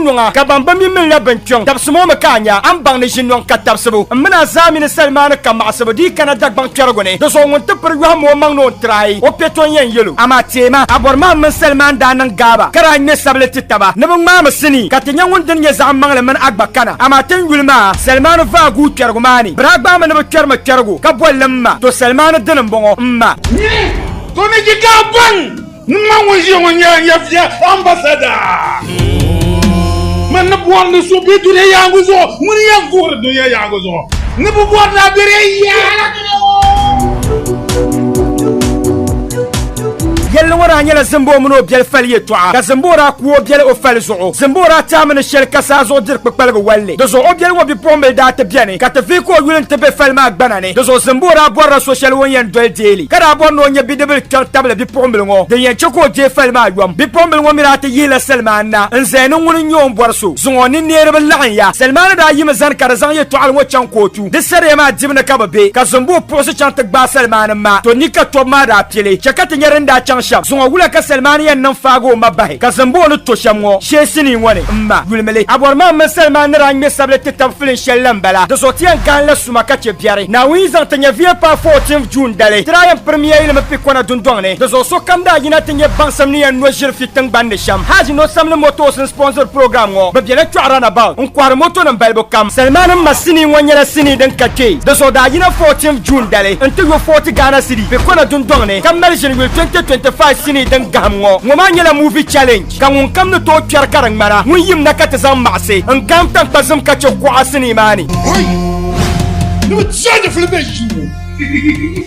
nɔŋa ka ban bi mi minila bin kpiɔŋ dabisi ŋɔ mi ka a nya a ni baŋ ni ʒinɔŋ ka tabisibu m mini a zaa mini Salimani ka maɣisibu di yi kana Dagbaŋ kpɛrigu ni. Di zuɣu ŋun ti piri yɔhim o maŋ ni o ni tiraai o kpe to n-yɛn yɛl o. Amaa teema, a bɔri maa m mini Salimani daa niŋ gaaba ka daa ŋme sabili ti taba ni bɛ ŋmaami sinii ka ti nya ŋun dini nyɛ zaɣ maŋli mini a gba kana. Amaa ti ni yuli maa Salimani vaai guui kpɛrigu maa ni. Bɛ daa gbaami ni bɛ kpɛrimi kpɛrigu ka boli li m ma. To Salimani dini m-bɔŋɔ, m ma. Ni ka o ni ji ka a baŋ ni man ŋun ʒiya ŋɔ nyɛla nyɛviya ambasada. Man ni bɔri ni so be dunia yaangu zuɣu, ŋuni yɛn guhiri dunia yaangu zuɣu ni bi bɔri ni a be di yaala dunia ŋɔ. Yɛlli ŋɔ daa nyɛla Zimboo mini o biɛli fali yɛtɔɣa, ka Zimboo daa ku o biɛli o fali zuɣu. Zimboo daa taami ni shɛli ka saa zuɣu diri kpukpaligu walli. Di zuɣu o biɛli ŋɔ bipuɣimbila daa ti beni, ka ti vihi ka o yuli nti be fali maa gbana ni. Di zuɣu Zimboo daa bɔrila so shɛli o ni yɛn doli deei li, ka daa bɔri ni o nya bidibil kpiɔŋ tabili bipuɣimbila ŋɔ din yɛn chɛ ka o deei fali maa yom. Bipuɣimbila ŋɔ mi daa ti yihila Salimani na n-zaya ni ŋuni n-nyɛ o ni bɔri so. Zuŋɔ ni niriba laɣim ya. Salimani daa yimi zani ka di zaŋ yɛtɔɣili ŋɔ chaŋ kootu. Di sariya maa dibu ni ka bɛ be, ka Zimboo puɣisi chaŋ ti gbaai Salimani ma. To ni ka tɔbu maa daa pili. Chɛ ka ti nya din daa chaŋ shɛm. Zuŋɔ wula ka Salimani yɛn niŋ faagi o ma bahi? Ka Zimboo ni to shɛm ŋɔ shee sinii ŋɔ ni, m ma, yulimi li. A bɔri maa m mini Salimani ni daa ŋme sabili ti tab filin shɛli la m-bala. Di zuɣu ti yɛn gahinla suma ka chɛ biɛri. Naawuni yi zaŋ ti nyɛviya paai 14th June dali, ti daa yɛn pirimiya yili mi Pikona dundɔŋ ni. Di zuɣu sokam daa yina ti nyɛ baŋsim ni yɛn no ʒiri fi tiŋgbani ni shɛm. Haji no samli Motors n-sponsor program ŋɔ. Bɛ bela Kpɛɣu Runabout n-kɔhiri motonima balibu kam. Salimani m ma sinii ŋɔ nyɛla sinii din ka kpee. Di zuɣu daa yina 14th June dali nti yo 40 Ghana cedi Pikona dundɔŋ ni ka mali ʒini yuli 2025 sinii din gahim ŋɔ. Ŋɔ maa nyɛla movie challenge ka ŋun kam ni tooi kpɛri ka di ŋmana ŋun yim na ka ti zaŋ maɣisi n-gahim taŋkpa zim ka che kuɣa sinii maa ni. Ni bɛ charge fili bɛ ʒii.